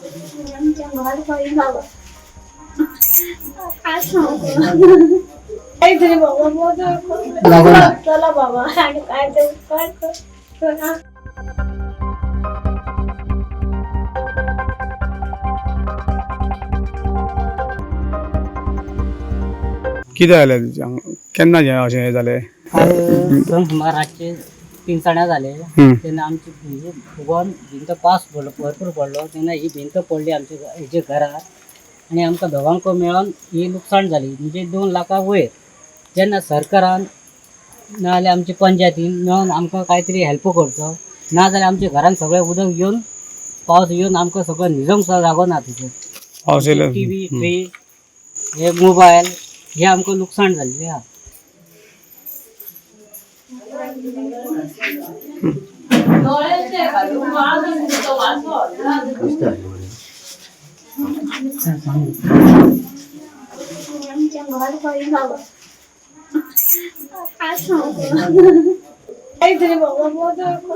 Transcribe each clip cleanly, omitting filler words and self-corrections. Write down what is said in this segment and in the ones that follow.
आमच्या घर पडली बाबा, काय सांगू, काहीतरी बाबा मोदक. चला बाबा, आणि काय ते काय कर. कितें जालें केन्ना हें अशें हें जालें? काल सुमार रातचे 3 साड्या जाले. तेन्ना आमची म्हणजे फुगोन भिंत पावस पडलो, भरपूर पडलो. तेन्ना ही भिंत पडली आमच्या हेजे घरार आनी आमकां दोगांक मेळोन ही लुकसाण जाली, म्हणजे 2 लाखा वयर. जेन्ना सरकारान नाजाल्यार आमचे पंचायतीन मेळोन आमकां कांय तरी हेल्प करचो, नाजाल्यार आमच्या घरान सगळें उदक येवन पावस येवन आमकां सगळें न्हिजोंक सुद्दां जागो ना तितून. पावस येयलो. टीव्ही, फ्रीज, हे मोबायल हे आमकां लुकसाण जाल्लें आहा. आमच्या घर पडली बाबा, काय सांगू, काहीतरी बाबा मोदक.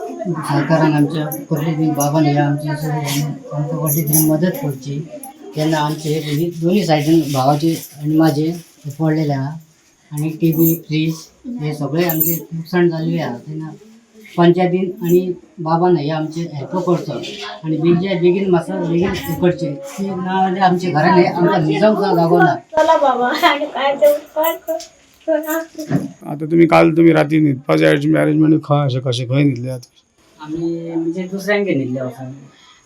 सरकारान आमच्या कसली तरी बाबान हे आमची आमकां कसली तरी मदत करची. तेन्ना आमचे हे दोन्ही सायडीन भावाचे आनी माझे हे पडलेले आहा आनी टीव्ही, फ्रीज हे सगळे आमचे लुकसाण जाल्ले आहा. तेन्ना पंचायतीन आनी बाबान हे आमचे हेल्प करचो आनी बेगीन बेगीन मातसो बेगीन हे करचे की, नाजाल्यार आमच्या घरान हे आमकां न्हिजोंक सुद्दां जागो ना. चला बाबा, आणि काय ते काय कर. आतां तुमी काल तुमी राती न्हिदपाचें अरेंजमेंट खंय अशें कशें खंय न्हिदले आतां? आमी म्हणजे दुसऱ्यांगे न्हिदले वचोन.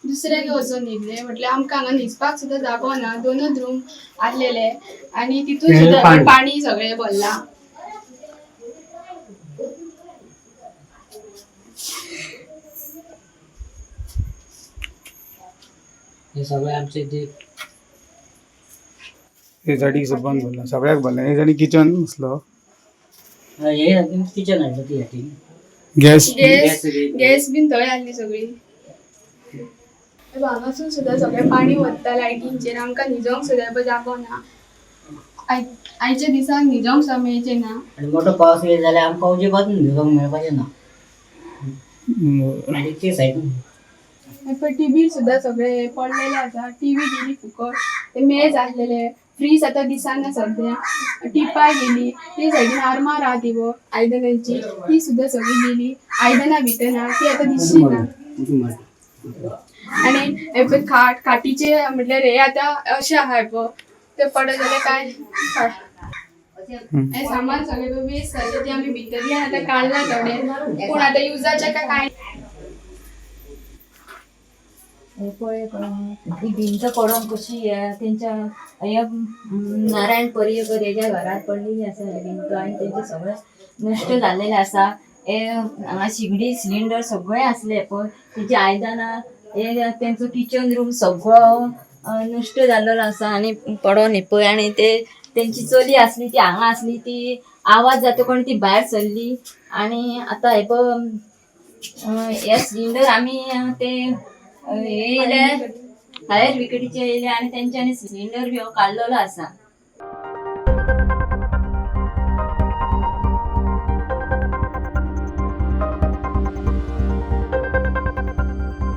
दुसऱ्यागे वचून न्हिदले, म्हटल्यार आमकां हांगा न्हिजपाक सुद्दां जागो ना. दोनूच रूम आसलेले आनी तितून सुद्दां पाणी सगळें भरलां. हे सगळे आमचे ते हे सायडीक बंद भरलां, सगळ्याक भरलें. हे सायडीक किचन आसलो. हे किचन हाडलो ती हाटी. गॅस गॅस गॅस बीन थंय आसली सगळी. हांगासून सुद्दां सगळें पाणी वता लायटींचेर. आमकां न्हिजोंक सुद्दां जागो ना. आयच्या दिसाक न्हिजोंक सुद्दां मेळचें ना. आनी मोठो पावस येयलो जाल्यार आमकां अजिबात न्हिदोंक मेळपाचें ना. आनी ते सायडीन पण टीव्हीर सुद्दां सगळे पडलेले आसा. टीव्ही गेली फुकट, ते मेज आसलेले, फ्रीज आतां दिसना सद्या, टिपाय गेली. ते सायडीन आरमार आहा ती वो आयदनांची, ती सुद्दां सगळी गेली. आयदनां भितर ना, ती आतां दिसची ना. आनी हे पळय खाट, खाटीचे म्हटल्यार हे आतां अशें आहा, हे पळय ते पडत जाल्यार काय हे सामान सगळें वेस्ट जालें. ते आमी भितरल्यान आतां काडलां थोडें, पूण आतां युजाचें काय कांय. हे पळय ही भिंत पडोन कशी तेंच्या हे नारायण पर्येकर हेज्या घरात पडलेली आसा ही भिंत आनी तेंचे सगळें नश्ट जाल्लेलें आसा. हे हांगा शिगडी, सिलिंडर सगळें आसले पळय, तेजी आयदनां, हे तेंचो किचन रूम सगळो नश्ट जाल्लेलो आसा आनी पडोन हे पळय. आनी ते तेंची चली आसली ती हांगा आसली, ती आवाज जातकून ती भायर सरली. आनी आतां हे पळय हे सिलिंडर आमी ते हे येयले फायर ब्रिगेडीचे येयले आनी तेंच्यांनी सिलिंडर बी हो काडलेलो आसा.